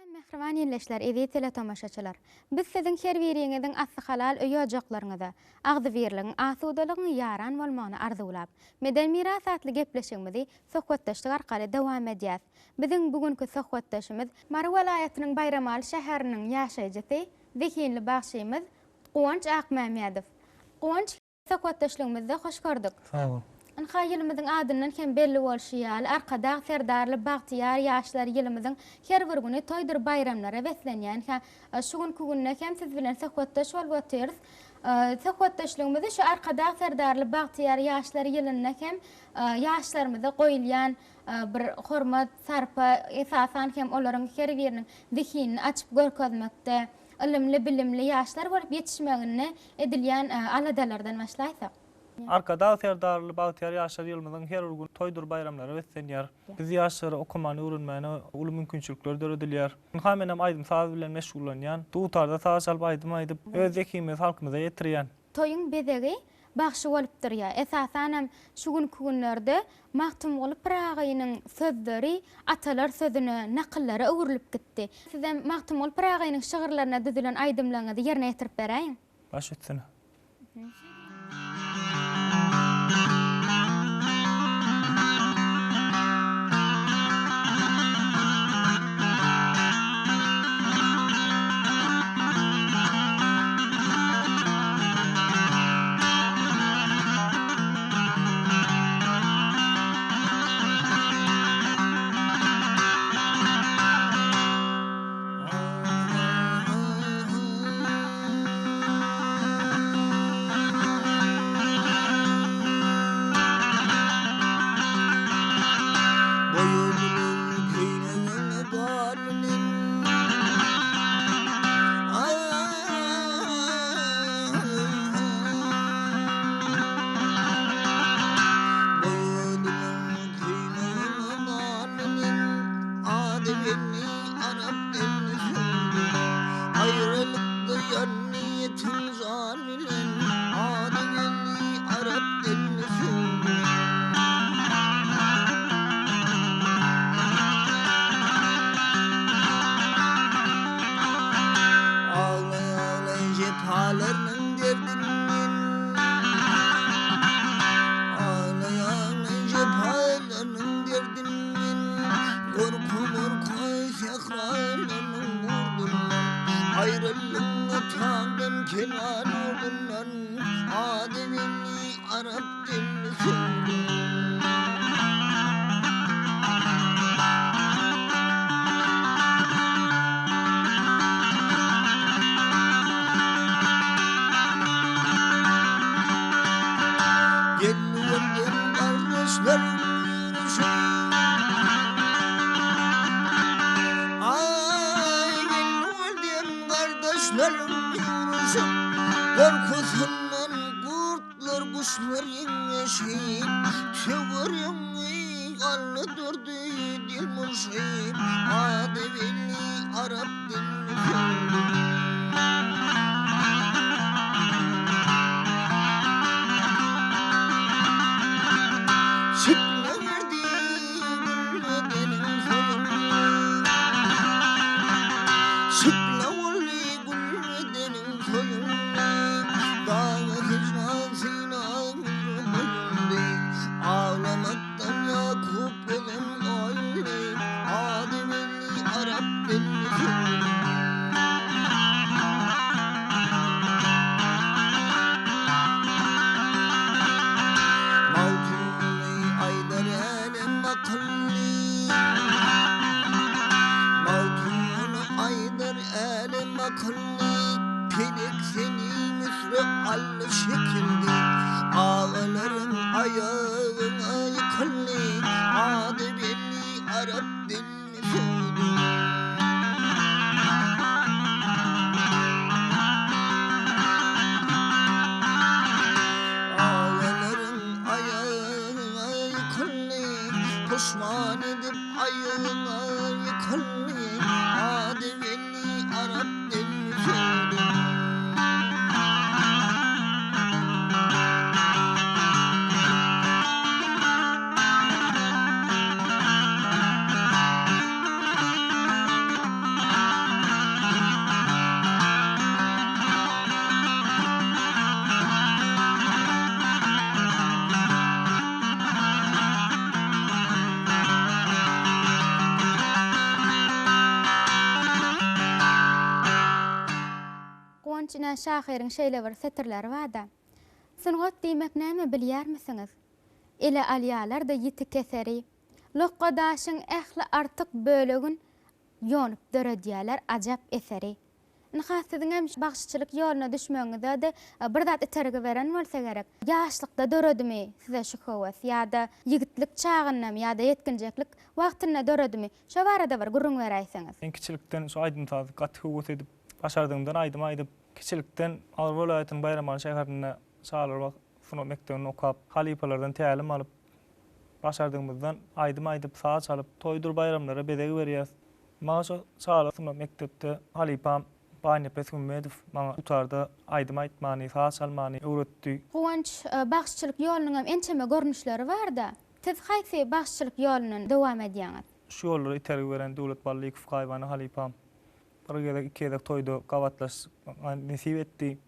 Salam mähriban ildeşler, eziz teletomaşaçylar! Biz siziň her biriňiziň asly halal öý-ojaklaryňyza agzybirligiň, asudalygyň ýaran bolmagyny arzuwlap, Medeni miras atly gepleşigimizi söhbetdeşlik arkaly dowam edýäs. Biziň bu günki söhbetdeşimiz, Mary welaýatynyň Baýramaly şäheriniň ýaşaýjysy, zehinli bagşymyz Guwanç Akmämmedow. Guwanç, söhbetdeşligimizde hoş gördük. Sag bol. Ynha, ýylymyzyň adyndan hem belli bolşy ýaly, Arkadag Serdarly bagtyýar ýaşlar ýylymyzyň her bir güni toýdur baýramlara beslenýän. Hä, şu günki günde hem siz bilen söhbetdeş bolup otyrys. Söhbetdeşligimizi şu Arkadag Serdarly bagtyýar ýaşlar ýylynda hem ýaşlarymyza goýulýan bir hormat, sarpa, esasan hem olaryň her biriniň zehinini açyp görkezmekde, ylymly-bilimli ýaşlar bolup ýetişmeginde edilýän aladalardan başlaýsak. Arkadag Serdarly bagtyýar ýaşlar ýylymyzyň her bir güni toýdur baýramlara beslenýär. Biz ýaşlara okamany öwrenmäne uly mümkinçilikler döredilýär. Ynha menem aýdym-saz bilen meşgullanýan. Dutarda saz çalyp aýdym aýdyp, öz zehinimizi halkymyza ýetirýän. Toýuň bezegi bagşy bolup durýar. Esasanam şu günki günlerde Magtymguly Pyragynyň sözleri atalar sözüne, nakyllara öwrülip gitdi. Sizem Magtymguly Pyragynyň şygyrlaryna düzülen aýdymlaryňyzy ýerine ýetirip beräýiň. Baş üstüne. Ine, şahyryň şeýle bir setirleri bar-da. Sungat diýmek näme bilýärmisiňiz? Ele alýalar-da ýiti keseri. Lokga daşyň ähli artyk bölegin ýonup döredýäler ajap eseri. Ynha, siziňem bagşyçylyk ýoluna düşmegiňize-de bir zat itergi beren bolsa gerek. Ýaşlykda döredimi size şu höwes ýa-da ýigitlik çagyndamy ýa-da ýetginjeklik wagtynda döredimi? Şo barada bir gürrüň beräýseňiz. Men kiçilikden şu aýdym-sazy gaty höwes edip, başardygymdan aýdym aýdyp, kiçilikden Ahal welaýatynyň Baýramaly şäherinde çagalar sungat mekdebinde okap, halypalardan tälim alyp, başardygymyzdan aýdym aýdyp, saz çalyp, toýdur baýramlara bezeg berýäs. Maňa şo çagalar sungat mekdepde halypam Baýnepes Hümmedow maňa dutarda aýdym aýtmany, saz çalmany öwretdi. Guwanç, bagşyçylyk ýolunyňam ençeme görnüşleri bar-da. Siz haýsy bagşyçylyk ýolundan dowam edýäňiz? Şu ýollara itergi beren Döwlet Ballykow gaýybana halypam. Bir gezek, iki gezek toýda gabatlaşmak nesip etdi.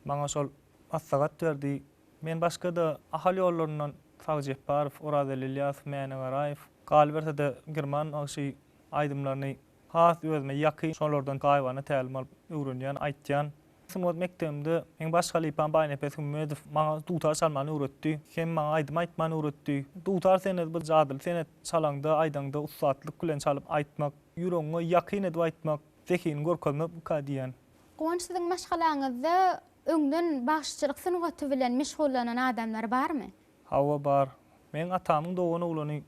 Maňa şol maslahat berdi. Men başga-da Ahal ýollaryndan Sagy Jepbarow, Orazelli Ylýasow, Mäne Garaýew, galyberse-de Girman bagşy aýdymlaryny has özüme ýakyn, şolardan gaýybana tälim alyp öwrenýän, aýtýan. Sungat mekdebimde meň baş halypam Baýnepes Hümmedow maňa dutar çalmany öwretdi. Hem maňa aýdym aýtmany öwretdi. Dutar senedi bir jadyly senet, çalaňda, aýdaňda ussatlyk bilen çalyp aýtmak, ýüregiňe ýakyn edip aýtmak, zehiniňi görkezmekmika diýýän. Guwanç siziň maşgalaňyzda öňden bagşyçylyk sungaty bilen meşgullanan adamlar barmy? Hawa bar. Meň atamyň dogan oglany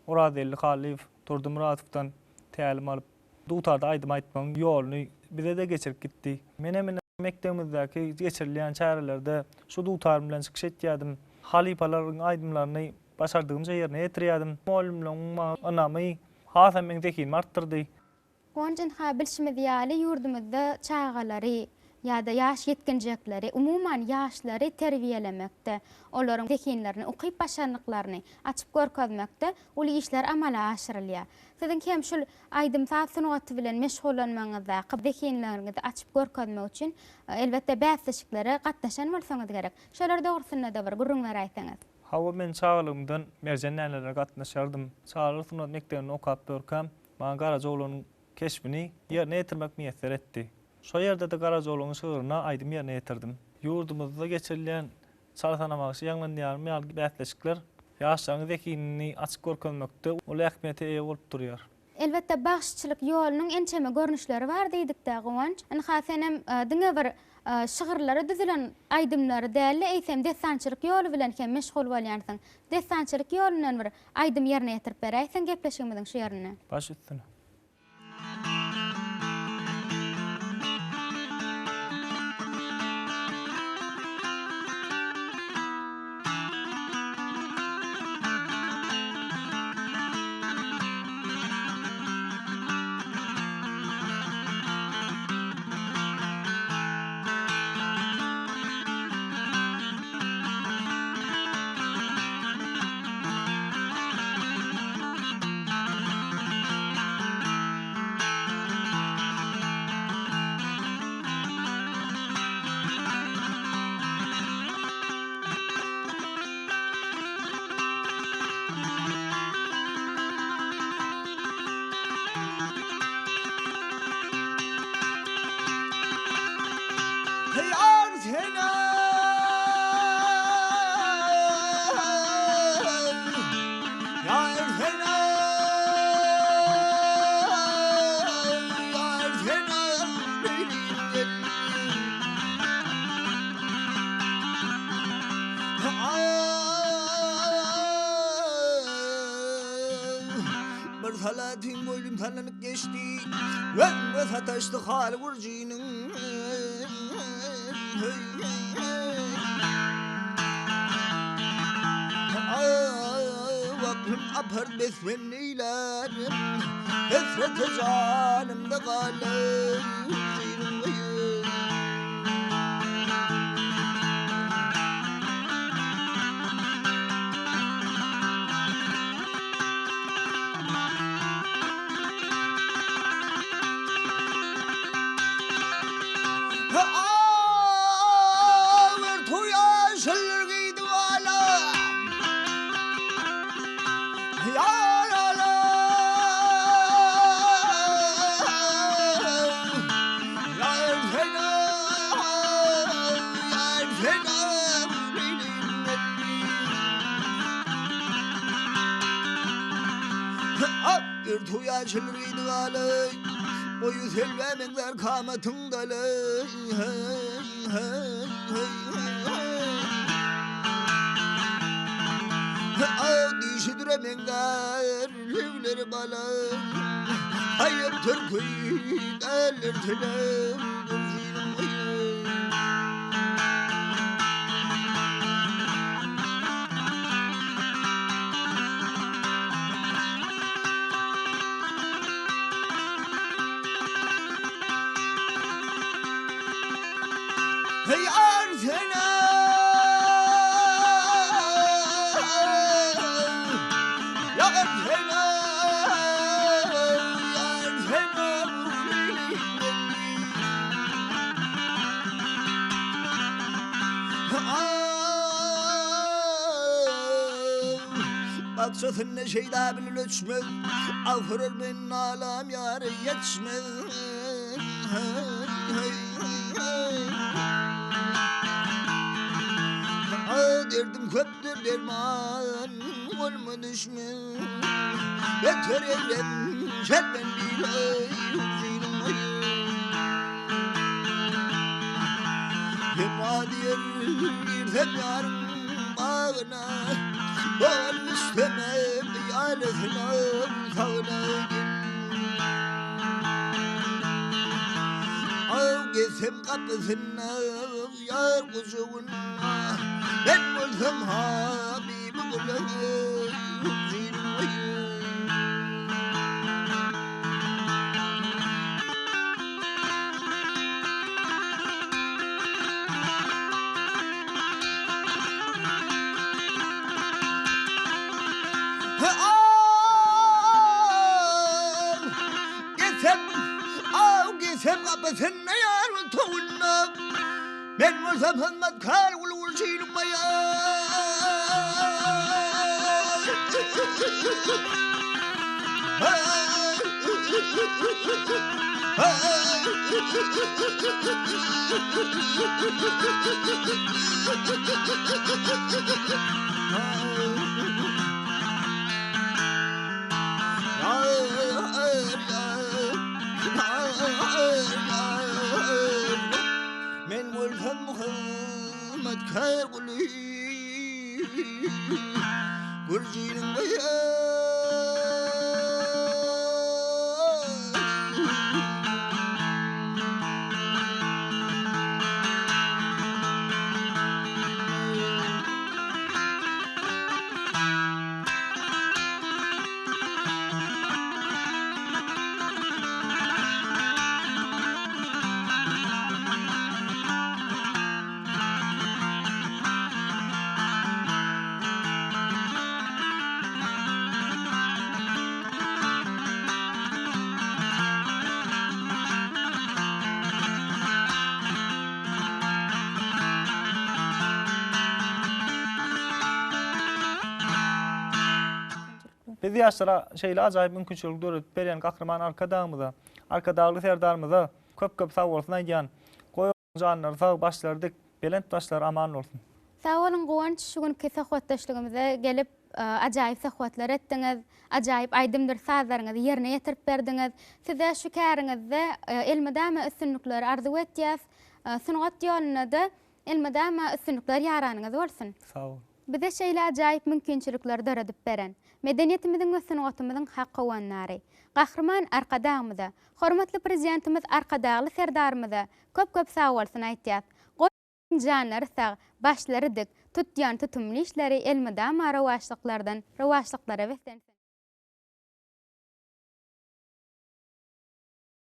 Orazelli Hallyýew Durdy Myradowdan tälim alyp, dutarda aýdym aýtmagyň ýoluny bize-de geçirip gitdi. Menem ine mekdebimizdäki geçirilýän çärelerde şu dutarym bilen çykyş etýärdim. Halypalaryň aýdymlaryny başardygymça ýerine ýetirýärdim. Mugallymlaryň maňa ynamy hasam meň zehinimi artdyrdy. Guwanç ynha bilşimiz ýaly ýurdumyzda çagalary ýa-da ýaş ýetginjekleri, umuman ýaşlary terbiýelemekde, olaryň zehinlerini, ukyp-başarnyklaryny açyp görkezmekde uly işler amala aşyrylýar. Siziň hem şul aýdym-saz sungaty bilen meşgullanmagyňyzdaky zehinleriňizi açyp görkezmek üçin elbetde bäsleşiklere gatnaşan bolsaňyz gerek. Şolar dogrusynda-da bir gürrüň beräýseňiz. Hawa men çagalygymdan Merjen dänelere gatnaşardym. Çagalar sungat mekdebinde okap ýörkäm, Maňa Garajaoglanyň keşbini ýerine ýetirmek miýesser etdi. Şo ýerde-de Garajaoglanyň şygryna aýdym ýerine ýetirdim. Ýurdumyzda geçirilýän Çal sana bagşy ýaňlanýarym ýaly bäsleşikler ýaşlaryň zehinini açyp görkezmekde uly ähmiýete eýe bolup durýar. Elbetde, bagşyçylyk ýolunyň ençeme görnüşleri bar diýdik-dä, Guwanç. Ynha, senem diňe bir şygyrlara düzülen aýdymlary däl-de, eýsem, dessançylyk ýoly bilen hem meşgul bolýansyň. Dessançylyk ýolundan bir Aýdym ýerine ýetirip beräýseň gepleşigimiziň şu ýerinde. Baş üstüne. Ýar sene Ýar sene Ýar sene Bir salatyň boýnum sallanyp geçdi. Özüme sataşdy haly gurjynyň. Aklym apar besmen neýlärim Hesrete janymda galar Ak örtügi ýaşyl gyýdy galy, Boýy selbä meňzär kamatyň daly. Ak dişi düre meňzär lebleri bala, Haýyr türki däldir tilem gürjiniň gyzy. Hey Arsena! Ya Arsena! Ya Arsena! Bakçasynda şeýda bilen öçmez, Ahyryr men nalam ýary ýetişmez. Derdim köpdür derman olma düşmez. Beter eylem şerben bile Hem adiyer girsem yarın bağına Bal istemem yâlesine sağına gel Av gezsem kapısına yar kucağına Ben bolsam habibi gulağı Men bolsam hyzmatkar gul gulçynyň Men bolsam hyzmatkar guly Gürjiniň Biz ýaşlara şeýle ajaýyp mümkinçilik döredip berýän Gahryman Arkadagymyza, Arkadagly Serdarymyza köp-köp sagbolsun aýdýan. Goý, Janlary sag, başlary dik, belent başlary aman bolsun. Sag boluň Guwanç şu günki söhbetdeşligimize gelip ajaýyp söhbetler etdiňiz, ajaýyp aýdymdyr sazlaryňyzy ýerine ýetirip berdiňiz. Size şu käriňizde elmydama üstünlikleri arzuw etýäs. Sungat ýolunda-da elmydama üstünlikler ýaranyňyz bolsun. Sag boluň. Bize şeýle ajaýyp mümkinçilikleri döredip beren, medeniýetimiziň we sungatymyzyň hak howandary, Gahryman Arkadagymyza, hormatly Prezidentimiz Arkadagly Serdarymyza köp-köp sagbolsun aýtýas. Goý, janlary sag, başlary dik, tutýan tutumly işleri elmydama rowaçlyklardan rowaçlyklara beslensin!